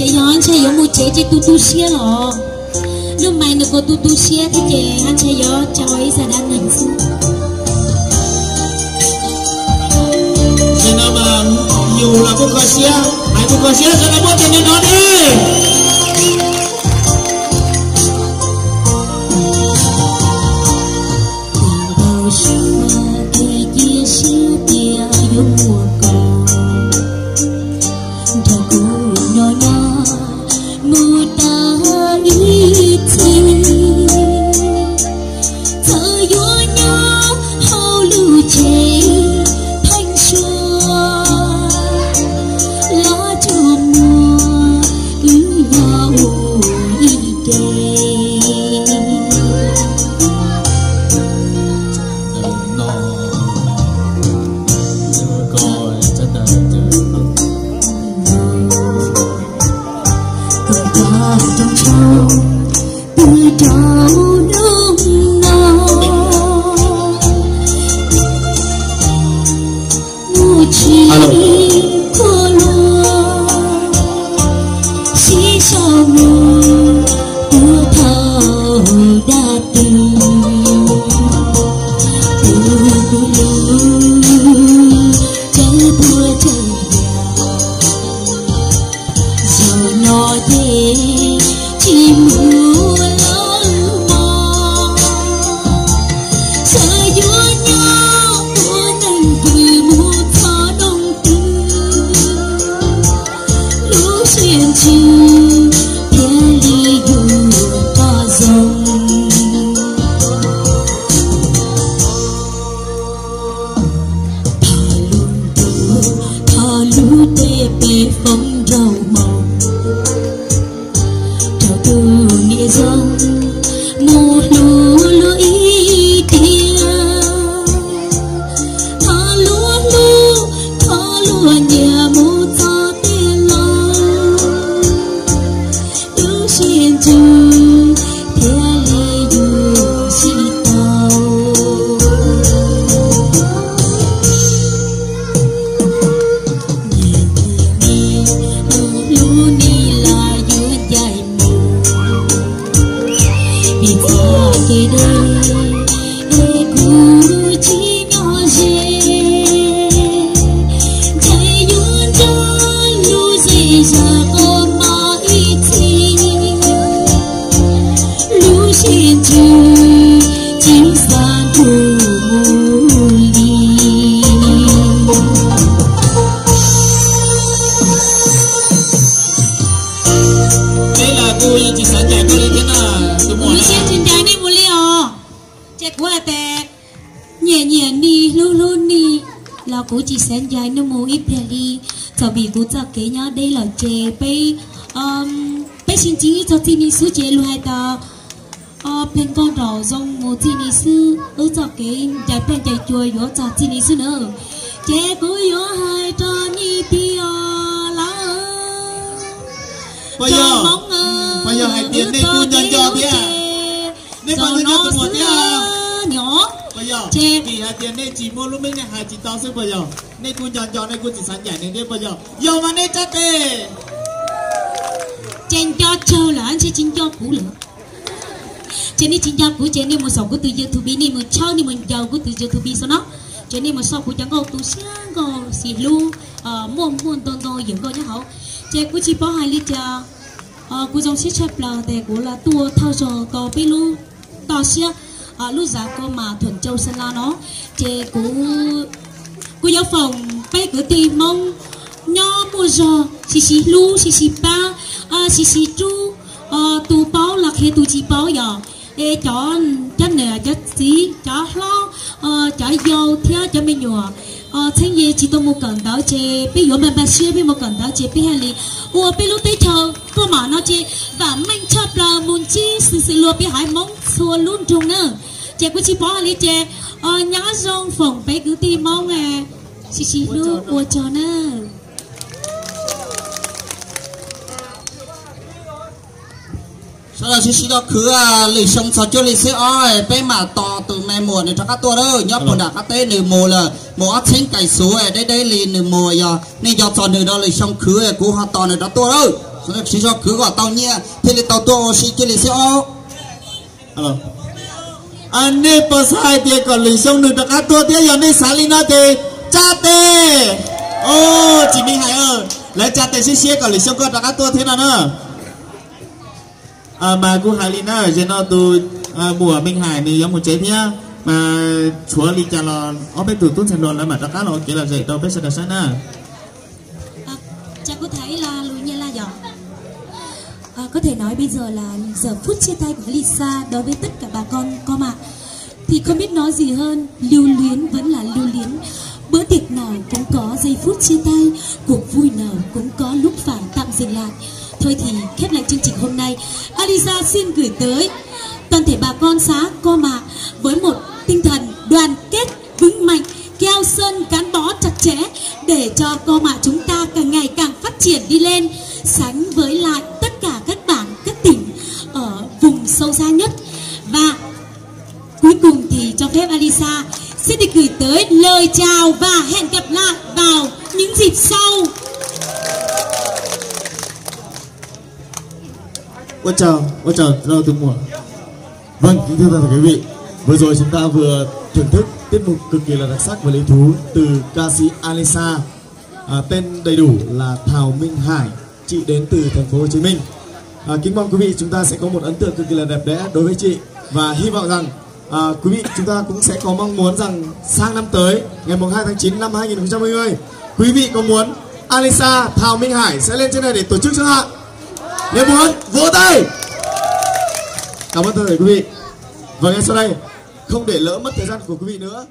Ces yog ntshe yuav mus tsev ces tu tu siab los. Lub mais nws kuj tu tu siab thiab ces ntshe yuav tsa ua ib xav dab neeg xwb. Ces no mas yus los kuj kho siab, hais kuj kho siab, sawv daws muab tes nrog nws no ne. Ntau suab kev cia siab tias yuav muaj koj nrog kuv nyob nyob mus tag ib txhis. Txawm yuav nyob hauv lub tsev pheeb suab los tsuas muaj wb nyob ua ib ke. Kuv rau rau hnub no mus tsis khuv luag, sib sau mus tuav thaum dab tw, tus lub caij tuaj caij yam. Zaum no ces tsis mus lawm mog, sawv yuav nyob ua neeg kws mus txog doog twg, lub siab ntsws thiaj li yuav rov zoo. Thov lub ntuj, thov lub ntuj peb foob nraug moog rau tus niam zoo mus hlub luag ib tiam. Thov luag hlub, thov luag nyiam mus txog tiam laus, lub siab ntsws thiaj li yuav sib tau. Nyiam nyiam me, lub me las yuav ncaim mus, vim txoj kev deb es kuv tsis nyob ze. Ntshe yuav nrog lub zej zog kua muag ib txhis, lub siab ntsws tsis xav nrug mus li. Peb los kuj yeej tsis xav ncaim koj li thiab na, tus muam. Lub siab tsis ncaim nej mus li os. Ces kuv hais tias nyiam nyiam nej, hlub hlub nej los kuv tsis xav ncaim nej mus ib pliag li. Txawm vim kuv txoj kev nyob deb lawm ces peb, peb sib ntsib txog txij no xwb ces luag hais tias pheej nkauj nraug zoo mus txij no xwb, wb txoj kev ncaim pheej ncaim cuag yuav txog txij no xwb na. Ces kuv yuav hais rau nej tias lawm, Hmoob, nej kuj nco nco thiab, nej kuj nco nco tus muam thiab. Nyob, ces vim hais tias nej tsis muaj lub neej nej hais tsis tau xwb puas yog? Nej kuj nco nco, nej kuj tsis xav ncaim nws thiab puas yog? Yog mas nej rab tes. Ces nco tsawg lawm ntshe tsis nco kuv lawm. Ces nej tsis nco kuv ces nej mus saum kuv tus YouTube, nej mus tshawb, nej mus ncaws kuv tus YouTube xwb no. Ces nej mus saib kuv cov nkauj tu siab nkauj xis hlub, muaj muaj ntau ntau yawm nkauj nyob hauv. Ces kuv tsis paub hais li cas, kuv zoo siab tshaj plaws tias kuv los tuaj thawj zaug tau peb lub toj siab, lub zos Kos Mas, Thuam Ncau, Xeem Las no. Ces kuv, kuv yuav foom peb kwv tij Hmoob nyob muaj zog sib sib hlub sib sib pab, sib sib rub, tus paub los qhia tus tsis paub yom. Es cov, cov niam cov txiv cov hlob, cov yau thiab cov me nyuam, txheeb ze tsis tau mus kawm ntawv ces peb yuav npaj npaj siab peb mus kawm ntawv ces peb thiaj li ua peb lub teb chaws Kos Mas no ces vam meej tshaj plaws mus ntsib xwm xwm luag peb haiv Hmoob txhua lub nroog na. Ces kuv tsis paub hais li ces nyob zoo foom peb kwv tij Hmoob sib sib hlub ua tsaug na. Sawv daws sib sib tau khwv, lwm xyoo txog cuaj hli xiab ob peb mam tos tus me muam nws rov qab tuaj lawm. Nyob puag nram qab teb nws mus lawm, mus ob txheeb kaim xuv deb deb li nws mus, yog nej nco txog nws no lwm xyoo khwv kuv ho tos nws rov tuaj lawm. Siv zog khwv kom tau nyiaj thiaj li tau tuaj ua si cia li xwb os. Nej puas xav hais tias Kom Lwm Xyooj nws rov qab tuaj thiab? Yog nej xav li no ces tsa tes. Tsis me hais, lawv tsa tes siab siab Kom Lwm Xyooj koj rov qab tuaj thiab no na. Mas kuj hais li na, zaum no tus muam Meej Hais nws yuav mus tsev thiab, mas tshuav li cas los ob peb tus tub ntxhais hluas lawv mam rov qab los ua kev lom zem rau peb sawv daws saib na. Chào cô Thái là Lù Nha La Giỏ. À, có thể nói bây giờ là giờ phút chia tay của Lisa đối với tất cả bà con có mặt. Thì không biết nói gì hơn, lưu luyến vẫn là lưu luyến. Bữa tiệc nào cũng có giây phút chia tay, cuộc vui nào cũng có lúc phải tạm dừng lại. Thôi thì khép lại chương trình hôm nay, Alisa xin gửi tới toàn thể bà con xã Co Mạ với một tinh thần đoàn kết vững mạnh, keo sơn gắn bó chặt chẽ để cho Co Mạ chúng ta càng ngày càng phát triển đi lên, sánh với lại tất cả các bản, các tỉnh ở vùng sâu xa nhất. Và cuối cùng thì cho phép Alisa xin được gửi tới lời chào và hẹn gặp lại vào những dịp sau. Ua tsaug, ua tsaug rau tus muam. Vâng, kính thưa toàn thể quý vị, vừa rồi chúng ta vừa thưởng thức tiết mục cực kỳ là đặc sắc và lý thú từ ca sĩ Alisa, à, tên đầy đủ là Thảo Minh Hải, chị đến từ thành phố Hồ Chí Minh. À, kính mong quý vị chúng ta sẽ có một ấn tượng cực kỳ là đẹp đẽ đối với chị và hy vọng rằng, à, quý vị chúng ta cũng sẽ có mong muốn rằng sang năm tới, ngày mùng hai tháng chín năm hai nghìn không trăm hai mươi, quý vị có muốn Alisa, Thảo Minh Hải sẽ lên trên này để tổ chức chẳng hạn? Nếu muốn, vỗ tay. Cảm ơn toàn thể quý vị. Và ngay sau đây, không để lỡ mất thời gian của quý vị nữa,